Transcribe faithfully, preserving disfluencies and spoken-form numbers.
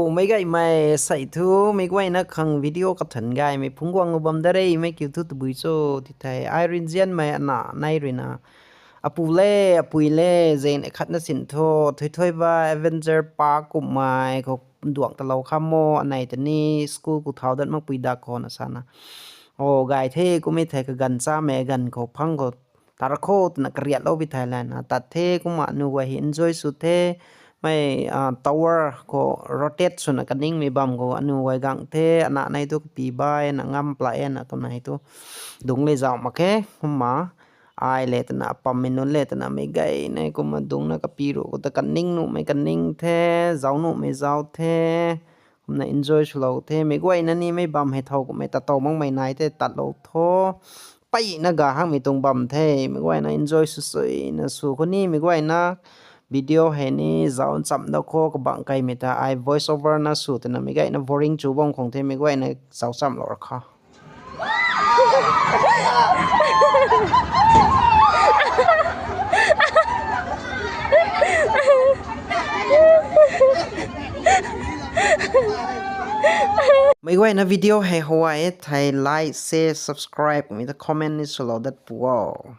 Meic gaymei sei thu, meic guayna khang video kathan gaymei phungc guang bam da re, mei kiu thu tabui cho ti thei, ai rui nzianmei ana nei ruina, apu le, apui le, zeng khatna sin thu, Thuithuiba Avenger Park kummei khou duang talou kham mo, anei ta ni school khou thau dat makpui dak khou na sana. O, gay the, kummei thei kaganv chamei ganv khou phang khou, tar kho twna kariatlou bi thei lana tat the, kumna anu guay hei enjoy sw the, mei, ah, tower khou rotate swna kaningmei bam khou anu guay gang the, ana nei thu kapi bai, na ngam pla e na kumna hei thu. Dungc le zauh mak khe, kumna ai le twna, apammei nunc le twna, meic gayna kumna dungcna kapi ruh khou ta kaning nuhmei kaning the, zauc nuhmei zauc the, kumna enjoy swlou the, meic guayna ni mei bam hei thow kummei tat tow makmei nai the, tatlou tho. Mpeyna ga hakmei tuang bam the, meic guayna enjoy sw suina sw khou ni, meic guayna video hei ni zauc nchamh da kho, kabangc kaimei ta ai voice over na sw twna meic guayna boring chu bam khang the, meic guayna zauc chamhlou ra kha. Meic guayna video hei how e thei like, share, subscribe, mi ta comment ni swlou dat pu o.